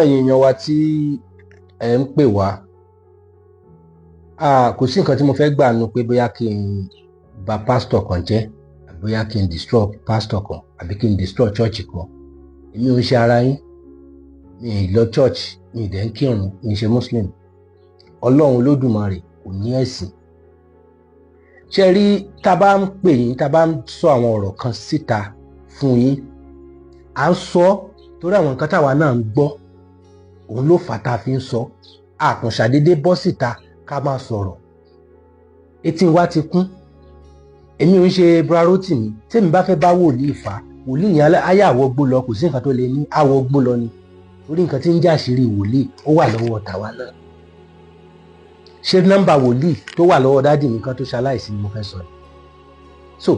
Ẹ̀yin èèyàn wa tí ẹ̀ ń pè wá, kò sí nǹkan tí mo fẹ́ gbà nu pé bóyá kí n ba pásítọ̀ kan jẹ́, àbí bóyá kí n destroy pásítọ̀ kan, àbí kí n destroy church kan. Èmi ò ń ṣe ara yín. Mi ì lọ church, mi ì dẹ̀ ń kírun, mi ì ṣe Muslim. Ọlọ́run Olódùmarè kò ní ẹ̀sìn. Ṣé rí, tá a bá ń pè yín, tá a bá ń sọ àwọn ọ̀rọ̀ kan síta fún yín, à ń sọ torí àwọn nǹkan táwa náà ń gbọ́, òun ló fà á tá a fi ń sọ. A kàn ṣàdédé bọ́ síta ká máa sọ̀rọ̀. Etí wa ti kún. Èmi ò ń ṣe Bra Rótìmí. Tèmi bá fẹ́ bá wòlíì fà, wòlíì yẹn ayé àwọ̀ gbó lọ, kò sí nǹkan tó lè ní àwọ̀ gbó lọ ni. Torí nǹkan tí ń jẹ́ àṣírí wòlíì, ó wà lọ́wọ́ tàwa náà. Ṣé nọ́mbà wòlíì tó wà lọ́wọ́ daddy mi kan tó ṣaláìsí ni mo fẹ́ sọ ni? So,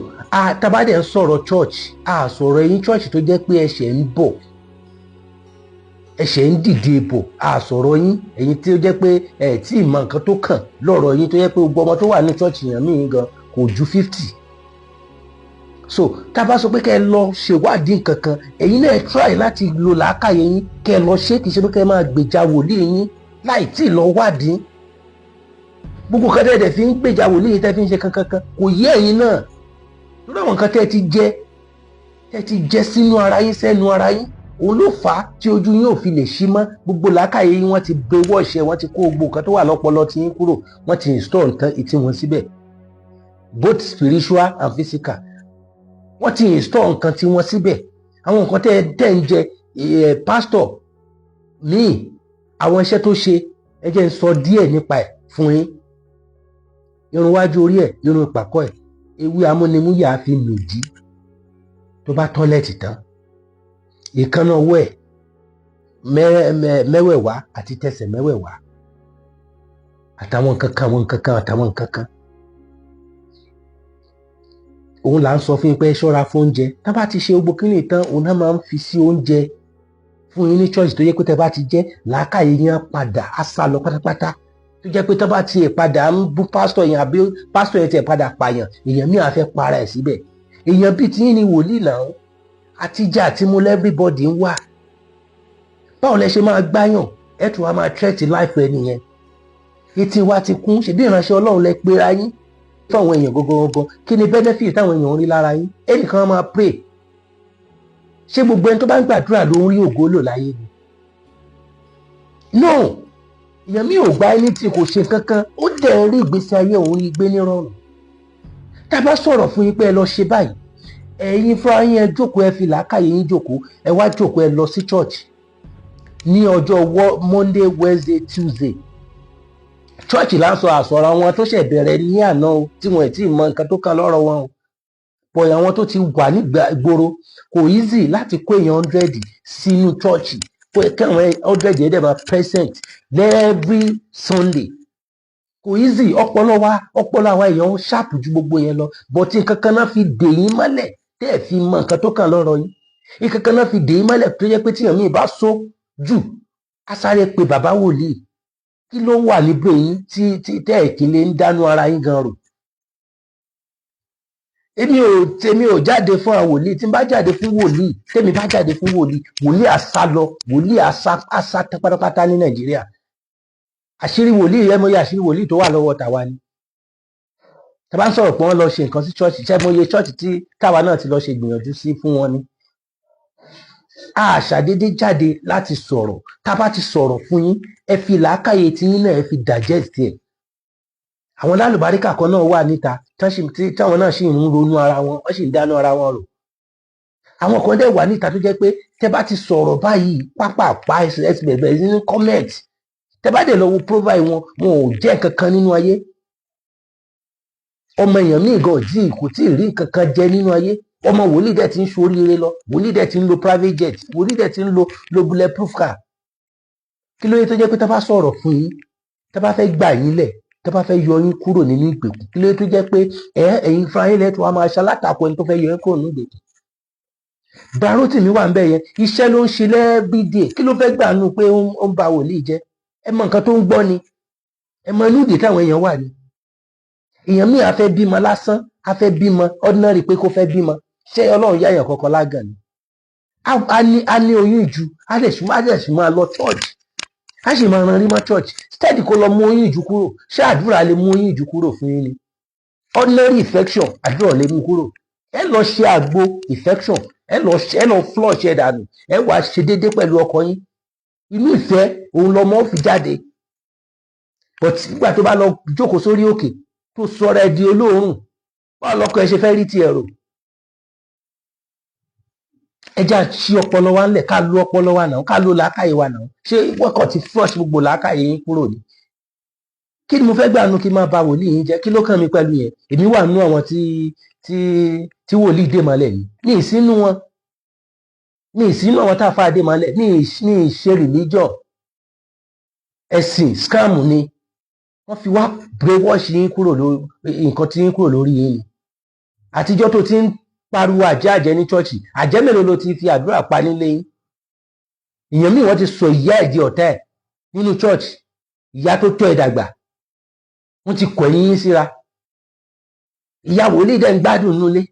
tá bá dẹ̀ ń sọ̀rọ̀ church, a sọ̀rọ̀ ẹ̀yin church tó jẹ́ pé ẹ̀ṣẹ̀ ń bọ̀, ẹ̀ṣẹ̀ ń dìde bọ̀, a sọ̀rọ̀ yín, ẹ̀yin tí ó jẹ́ pé ẹ̀ tí ì mọ nǹkan tó kàn lọ́rọ̀ yín, tó jẹ́ pé gbogbo ọmọ tó wà ní church yẹn míì gan kò ju 50. So, tá a bá sọ pé kẹ́ ẹ lọ ṣèwádìí nǹkan kan, ẹ̀yin náà try láti lo làákàyè yín kẹ́ ẹ lọ ṣe. Kì í ṣe pé kẹ́ ẹ máa gbèjà wòlíì yín láì tí ì lọ wádìí. Gbogbo nǹkan tẹ́ ẹ fi ń gbèjà wòlíì yín, tẹ́ fi ń ṣe kankankan, kò yé ẹ̀yin náà. Lórí àwọn nǹkan tẹ́ ti jẹ sínú ara yín, sẹ́nu ara yín, òun ló fà á tí ojú yín ò fi lè ṣí mọ́. Gbogbo làákàyè yín, wọ́n ti brainwash ẹ̀, wọ́n ti kó gbogbo nǹkan tó wà lọ́pọlọ tí yín kúrò, wọ́n ti install nǹkan ìtí wọn síbẹ̀, both spiritual and physical. Wọ́n ti install nǹkan tí wọ́n síbẹ̀. Àwọn nǹkan tẹ́ ń jẹ, pásítọ̀ míì, àwọn iṣẹ́ tó ṣe, ẹ jẹ́ ń sọ díẹ̀ nípa ẹ̀ fún yín. Irun wájú orí ẹ̀, irun ìpàkọ́ ẹ̀, ewé amúnimúyà fi nùdí tó bá toilet tán. Èékánná ọwọ́ ẹ̀ mẹ́wẹ̀ẹ̀wá àti tẹsẹ̀ mẹ́wẹ̀ẹ̀wá, àtàwọn nǹkan kan, àwọn nǹkan kan, àtàwọn nǹkan kan, òun là ń sọ fún yín pé ẹ ṣọ́ra fún oúnjẹ. Tá bá ti ṣe gbogbo kíní tán, òun náà máa ń fi sí oúnjẹ fún yín ní church, tó yẹ pé tẹ́ bá ti jẹ, làákàyè yín á padà, á sá lọ pátápátá, tó jẹ́ pé tá bá tiẹ̀ padà ń bú pásítọ̀ yẹn, àbí pásítọ̀ yẹn tiẹ̀ padà pààyàn, èèyàn míì á fẹ́ para ẹ̀ síbẹ̀. Èèyàn bíi tí yín ni wòlíì náà, àtijọ́ àti mú everybody ń wà. Báwo lẹ ṣe máa gbáyàn, ẹ tún wá máa threat life ẹni yẹn? Etí wa ti kún. Ṣèbí ìránṣẹ́ Ọlọ́run lẹ pera yín fún àwọn èèyàn gangan. Kí ni benefit táwọn èèyàn ń rí lára yín? Ẹnìkan máa pray. Ṣé gbogbo ẹni tó bá ń gbàdúrà ló ń rí ògo lò láyé ni? No. Èèyàn mi ò gba ẹni tí kò ṣe kankan, ó dẹ̀ ń rí ìgbésí ayé òun rí gbé nírọ̀rùn. Tá a bá sọ̀rọ̀ fún yín pé ẹ lọ ṣe báyìí, ẹ̀yin fúnra yín, ẹ jókòó, ẹ fi làákàyè yín jókòó, ẹ wá jókòó, ẹ lọ sí church ní ọjọ́ Monday, Wednesday, Tuesday. Church là ń sọ, àsọ̀rọ̀ àwọn tó ṣẹ̀ bẹ̀rẹ̀ ní àná o, tí wọ́n ti mọ nǹkan tó kàn lọ́rọ̀ wọn o pọ̀. Àwọn tó ti wà nígbà gbòòrò, kò easy láti kó èèyàn 100 sínú church, kó káwọn 100 yẹn dẹ̀ máa present every Sunday. Kò easy. Ọpọlọ wa, ọpọlọ àwa èèyàn sharp ju gbogbo yẹn lọ, but nǹkan kan náà fi dè yín mọ́lẹ̀ tẹ́ ẹ̀ fi mọ nǹkan tó kàn lọ́rọ̀ yín. Nǹkan kan náà fi dè yín mọ́lẹ̀ tó jẹ́ pé tíyàn míì bá sọ jù, á sáré pe bàbá wòlíì. Kí ló wà níbẹ̀ yín tí tẹ́ ẹ̀ kí lè ń dánú ara yín gan rò? Èmi ò jáde fún àwọn wòlíì. Tí n bá jáde fún wòlíì, tèmi bá jáde fún wòlíì, wòlíì àsá lọ, wòlíì àsá àsá tán pátápátá ní Nàìjíríà. Àṣírí wòlíì rẹ mọ iye àṣírí wòlíì tó wà lọ́wọ́ tàwa ni. Tá bá ń sọ̀rọ̀ pé wọ́n lọ ṣe nǹkan sí church, ṣé mo iye church tí táwa náà ti lọ ṣe gbìyànjú sí fún wọn ni? A ṣàdédé jáde láti sọ̀rọ̀. Tá a bá ti sọ̀rọ̀ fún yín, ẹ fi làákàyè tiyín náà, ẹ fi digest ẹ̀. Àwọn lálùbáríkà kan náà wà níta táwọn náà sì ń ronú ara wọn, wọ́n sì ń dánú ara wọn rò. Àwọn kan dẹ̀ wà níta tó jẹ́ pé tẹ́ bá ti sọ̀rọ̀ báyìí, pápápá ẹsẹ̀ bẹ̀rẹ̀ sí ní comment. Tẹ́ bá dẹ̀ lọ wo profile wọn, wọn ò jẹ́ nǹkan kan nínú ayé. Ọmọ èèyàn míì gan tí kò tí ì rí nǹkan kan jẹ nínú ayé, ọmọ wòlíì dẹ̀ ti ń ṣoríire lọ, wòlíì dẹ̀ ti ń lo private jet, wòlíì dẹ̀ ti ń lo bulletproof car. Kí ló dé tó jẹ́ pé tá bá sọ̀rọ̀ fún yín, tá bá fẹ́ gbà yín lẹ̀, tá bá fẹ́ yọ yín kúrò nínú ìgbèkùn, kí ló dé tó jẹ́ pé ẹ̀yin fúnra yín lẹ́tọ̀ọ́ wá máa ṣe alátakò ẹni tó fẹ́ yọ yín kúrò nínú ìgbèkùn? Bra Rótìmí wà ń bẹ̀ yẹn, iṣẹ́ ló ń ṣe everyday. Kí ló fẹ́ gbà nù pé ó ń ba wòlíì jẹ́? Ẹ mọ nǹkan tó ń gbọ́ ni, ẹ mọ inú ìdè táwọn èèyàn wà ní. Èèyàn míì á fẹ́ bímọ lásán, á fẹ́ bímọ ordinary, pé kó fẹ́ bímọ. Ṣé Ọlọ́run yáyàn kankan lágàn ni? Á ní oyún ìju, á dẹ̀ sì máa lọ church, á sì máa ran rí mọ́ church steady. Kó lọ mú oyún ìju kúrò. Ṣé àdúrà lè mú oyún ìju kúrò fún yín ni? Ordinary infection, àdúrà lè mú kúrò. Ẹ lọ ṣe àgbo infection, ẹ lọ flush ẹ dànù. Ẹ wàá ṣe déédéé pẹ̀lú ọkọ yín, inú ìfẹ́ òun lọmọ ó fi jáde. But nígbà tó bá lọ jókòó sórí òkè, tó sọ̀rọ̀ ẹ di olóòórùn, báwo lọkọ ẹ ṣe fẹ́ rí tiẹ̀ rò? Ẹ já ṣí ọpọlọ wa ńlẹ̀, ká lo ọpọlọ wa náà, ká lo làákàyè wa náà. Ṣé wọ́n kàn ti flush gbogbo làákàyè yín kúrò ni? Kí ni mo fẹ́ gbà nú kí n máa ba wòlíì yín jẹ́? Kí ló kàn mí pẹ̀lú yẹn? Èmi wà nú àwọn tí wòlíì dè mọ́lẹ̀ ni. Mi ì sínú wọn, mi ì sínú àwọn tá a fà dè mọ́lẹ̀. Mi ì ṣe religion. Ẹ̀sìn scam ni. Wọ́n fi wá brainwash yín kúrò lórí nǹkan tí yín kúrò lórí yín ni. Àtijọ́ tó ti ń pariwo àjẹ́, àjẹ́ ní church, àjẹ́ mélòó ló ti fi àdúrà pa nílé yín? Ìyẹn míì, wọ́n ti sọ ìyá ẹ̀ di ọ̀tá ẹ̀ nínú church. Ìyá tó tọ́ ẹ̀ dàgbà, wọ́n ti kọ̀ ẹ̀yìn yín síra. Ìyá wòlíì dẹ̀ ń gbádùn nulẹ̀.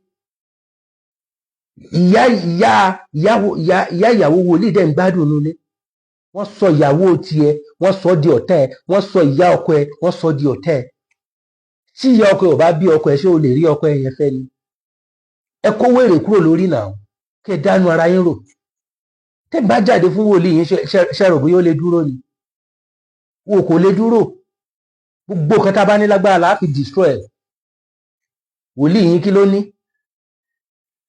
Ìyá ìyá ìyàwó ìyá ìyá ìyàwó wòlíì dẹ̀ ń gbádùn nulẹ̀. Wọ́n sọ ìyàwó tiẹ̀, wọ́n sọ di ọ̀tá ẹ̀. Wọ́n sọ ìyá ọkọ ẹ̀, wọ́n sọ di ọ̀tá ẹ̀. Tí ìyá ọkọ ẹ̀ ò bá bí ọkọ ẹ̀, ṣé o lè rí ọkọ ẹ̀ yẹn fẹ́ ni? Ẹ kó wèrè kúrò lórí náà, kí ẹ dánú ara yín rò. Tẹ́ bá jáde fún wòlíì yín, ṣe rò bóyá ó lè dúró ni? Wo kò lè dúró. Gbogbo nǹkan tá a bá ní lágbára là á fi destroy ẹ̀. Wòlíì yín, kí ló ní?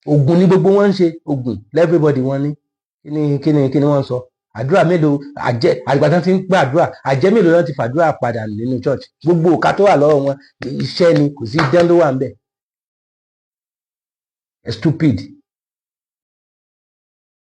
Ògùn ní gbogbo wọn ń ṣe. Ògùn everybody wọn ní. Kí ni wọ́n ń sọ? Àdúrà mélòó? Àjẹ àgbà tán ti ń gbàdúrà, àjẹ mélòó náà ti fàdúrà padà nínú church? Gbogbo òka tó wà lọ́wọ́ wọn, iṣẹ́ ni, kò sí dán ló wà ń bẹ̀. Stupid.